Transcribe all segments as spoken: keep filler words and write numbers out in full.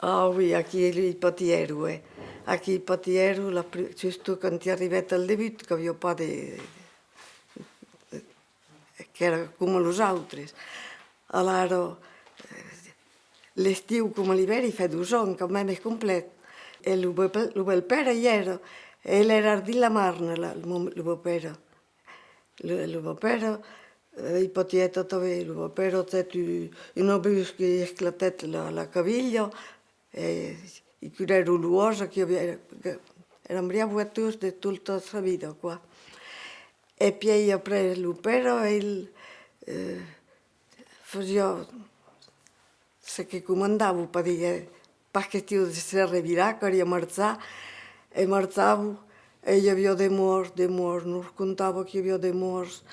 Ah oui, aquí i patièro, eh. Aquí i patièro, la pri-, sustot quand i arribèt al debut, qu'aviá pas de, qu'èra coma los autres. Alara, eh, l'estiu coma l'ivèrn, i fèt dos ans, quand mèmes, complet. E lo bèl-, lo bèl-pèra i èra, e el èra dins la Marna, la, lo, lo bèl-pèra. Lo, lo bèl-pèra, eh, i patièt tanben, lo bèl-pèra agèt u-, un abús que esclatèt la, la cavilha, e i curèron lo òs, aquí aviá, èra, èra un briat boitós de tota sa vida, quoi. E pièi après lo pèra, el, eh, fasiá çò que comandavan, per dire, pas question de se revirar, caliá marchar, e marchavan, e i aviá de mòrts, de mòrts, nos contava que i aviá de mòrts,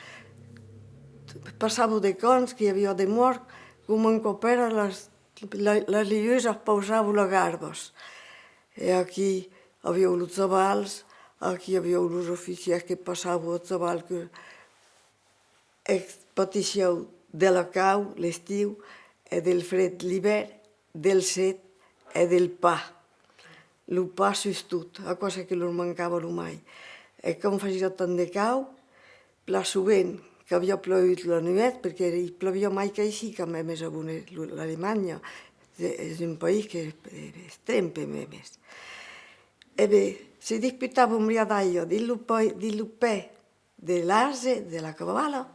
passavan de camps que i aviá de mòrts, coma un còp èra las, la, las liusas pausavan las garbas, e aquí aviá los chavals, aquí aviá los oficièrs que passavan a chaval, que e patissián de la caud l'estiu e del freg l'ivèrn, del set e del pan. Lo pan sustot, aquò es çò que lor mancava lo mai. E quand fasiá tant de caud, plan sovent qu'aviá plogut la nuèch, perque i ploviá mai qu'aicí quand mèmes, abans, lo, l'Alemanha es un país que es, es extrèm, mèmes. E ben, se disputavan un briat d'aiga dins lo pè, dins lo pè de l'ase, de la cavala,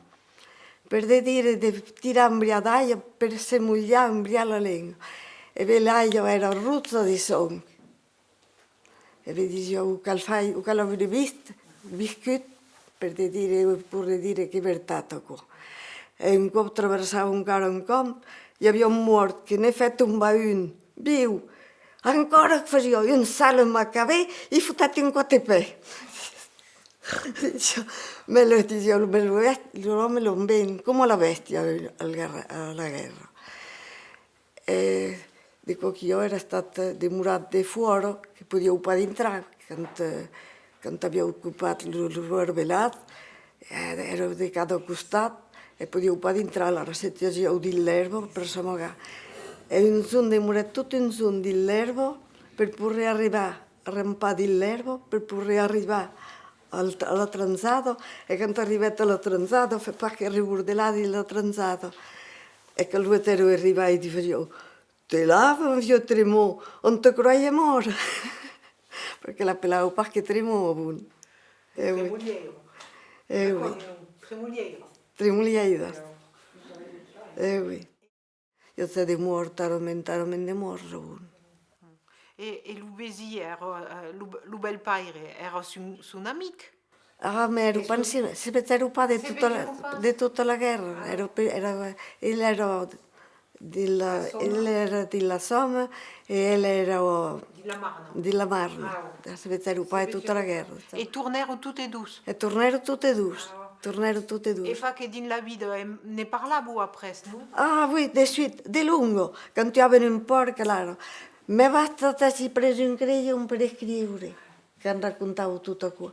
per de dire de tirar un briat d'aiga per se molhar un briat la lenga. E ben, l'aiga èra roja de sang. E ben, disiá, o cal fai, o cal aver vist, viscut, per de dire, per de dire qu'es vertat aquò. E un còp traversavan encara un camp, i aviá un mòrt que ne fèt tombar un, viu! Encara que fasiá un salt macabèr, i fotèt un còp de pè. Mès lo disiá, lo, mès lo bèst-, l'òme lo ven coma la bèstia al guèrra, a la guèrra. E de còps que ieu èra estat demorat defòra, que podiáu pas dintrar, quand, eh, quand aviáu copat lo, lo barbelat, eh, èra de cada costat, e podiáu pas dintrar, alara se tasiáu dins l'èrba per s'amagar. E un jorn demorèt tot un jorn dins l'èrba per poder arribar, rampar dins l'èrba per poder arribar al, a la transada, e quand arribèt a la transada, fèt pas que rebordelar dins la transada. E quand lo guetèron arribar, i disiá: « Te là, mon vieux Trémaux, on te croyait mort. » Perque l'apelavan pas que Trémaux, abans. E oui. Tremolièira. E oui. Tremolièira. Tremolièiras. E oui. I aviá de mòrts, talament, talament de mòrts, abans. E, e lo vesin èra, eh, lo, lo bèl-paire, èra son, son amic? Ah, mès èra pas, se, se vegèron pas de tota la, de tota la guèrra. Èra, èra, el èra de la, el èra dins la Sòma e ela èra dins la Marna. Dins la Marna. Se vegèron pas de tota la guèrra. E tornèron totes dos? E tornèron totes dos. Tornèron totes dos. E fa que dins la vida, eh, ne parlavan après, non? Ah oui, de suite, de longa, quand tuavan un pòrc, alara. Me basta d'aver pres un creion per escriure, quand racontavan tot aquò.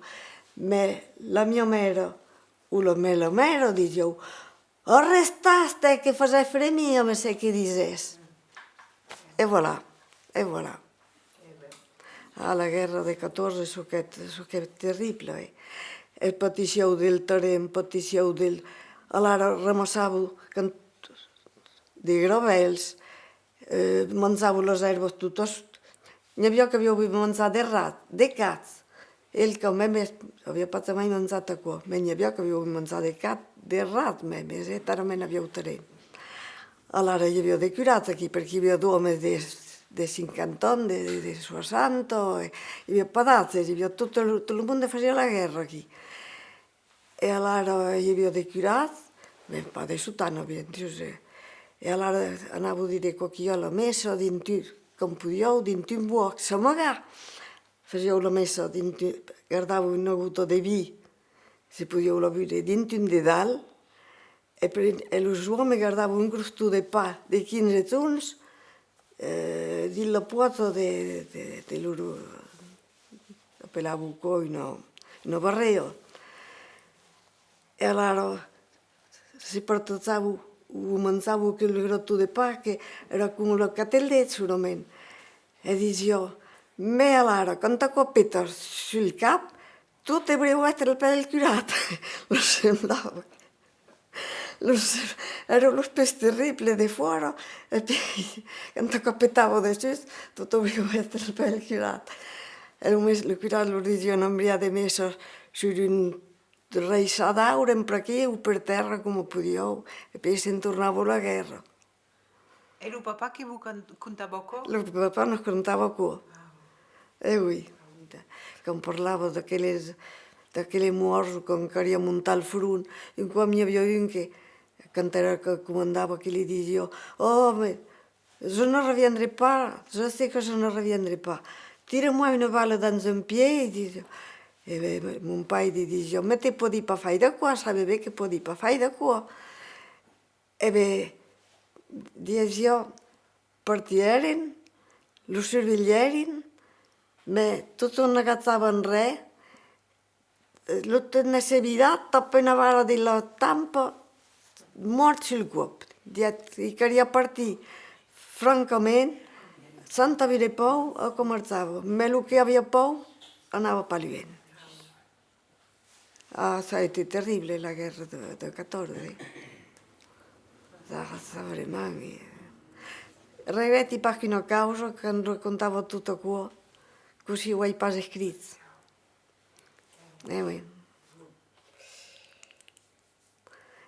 Mès la mia mèra, o la mèra mèra, disián: « Arrestatz, que fasètz fremir amb çò que disètz. » E voilà, e voilà. Ah, la guèrra de catorze, çò qu'es, çò qu'es terrible, eh. E patissián del terren, patissián del... Alara ramassavan quand de gravèls, eh, manjavan las èrbas totas. N'i aviá qu'avián agut manjat de rats, de cats. El, quand mèmes, aviá pas jamai manjat aquò, mès n'i aviá qu'avián agut manjat de cats, de rats mèmes, eh, talament avián terren. Alara i aviá de curats aquí, perque i aviá d'òmes de, de cinquanta ans, de, de, de soixanta, e i aviá pas d'atges, i aviá tot lo, tot lo monde fasiá la guèrra aquí. E alara i aviá de curats, mès pas de sotana, bien sûr, eh. E alara anavan dire qualque còp la messa dins un, quand podián, dins un bòsc, s'amagar. Fasián la messa dins un, gardavan una gota de vin, se podián la beure, dins un dedal, e per, e los òmes gardavan un croston de pan de quinze jorns, eh, dins la pòcha de, de, de lor, apelavan aquò una, una barrèla. E alara se partatjavan o manjavan aquel croston de pan, que èra coma lo catelet, solament. E disiá: «Mès alara, quand aquò peta sul cap, tot deuriá èstre al pè del curat.» Lo semblava. Lo se-, èra lo pus terrible de fòra, e pièi, quand aquò petava dessús, tot deuriá èstre al pè del curat. E lo mes-, lo curat lor disiá: «Anam briar de messa sus un raiçar d'aure, en per aquí o per tèrra, coma podián», e pièi se'n tornava a la guèrra. E lo papà que vos can-, contava aquò? Lo papà nos contava aquò. Ah. E oui, quand parlava d'aqueles, d'aqueles mòrts, quand caliá montar al front, un còp n'i aviá un que, quand èra que comandava, que li disiá: «Oh, mais je ne reviendrai pas, je sais que je ne reviendrai pas. Tire-moi une balle dans un pied», disiá. E ben, mon paire li disiá: «Mais te pòdi pas faire d'aquò, sabes ben que pòdi pas faire d'aquò.» E ben, disiá, partièren, lo survelhèren, mès tot en n'agachavan res, lo tenèsse virat, tapa una vara dins la tampa, mòrt sul còp. Dièt, i caliá partir francament, sens aver de paur, aquò marchava, mès lo que aviá paur anava pas luènh. Ah, ça a été terrible, la guèrra de, de catorze, eh. Ça, ça vraiment, eh. Regrèti pas qu'una causa, quand racontava tot aquò, cossí o ai pas escrit. Eh oui.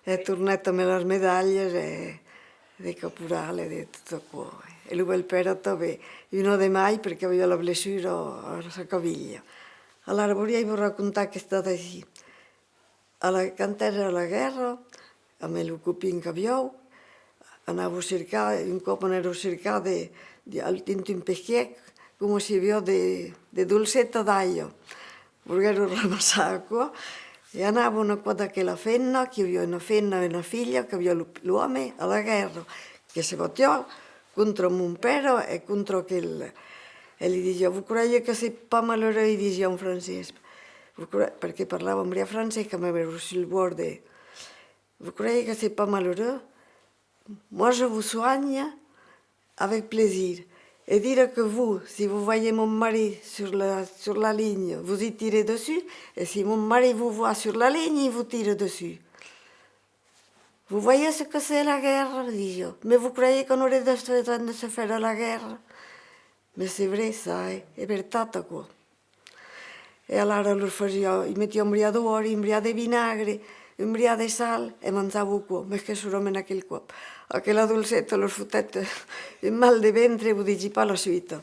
E tornèt amb las medalhas e de caporal e de tot aquò. E lo bèl-pèra tanben, una de mai, perque aviá la blessura a sa cavilha. Alara, voliái vos racontar aquesta d'aicí. A la, quand èra a la guèrra, amb lo copin qu'avián, anava cercar, un còp anèron cercar de, de, al, dins un pesquièr, coma si aviá de, de dolceta d'aiga. Volguèron ramassar aquò, e anavan a cò d'aquela femna, qu'i aviá una femna e una filha, qu'aviá lo, l'òme a la guèrra, que se batiá contra mon pèra e contra aquel, e li disiá: «Vous croyez que c'est pas malheureux», i disiá en francés, vous cro-, perque parlava un briat francés quand même, èra sul bòrd de: «Vous croyez que c'est pas malheureux? Moi, je vous soigne avec plaisir. Et dire que vous, si vous voyez mon mari sur la, sur la ligne, vous y tirez dessus, et si mon mari vous voit sur la ligne, il vous tire dessus. Vous voyez ce que c'est la guerre, disiá, mais vous croyez qu'on aurait de, de, de se faire la guerre?» Mais c'est vrai, ça, eh? Es vertat, aquò. E alara los fasiá, i metiá un briat d'òli, un briat de vinagre, un briat de sal, e manjavan aquò, mès que solament aquel còp. Aquela dolceta los fotèt un mal de ventre, vos disi pas la suita.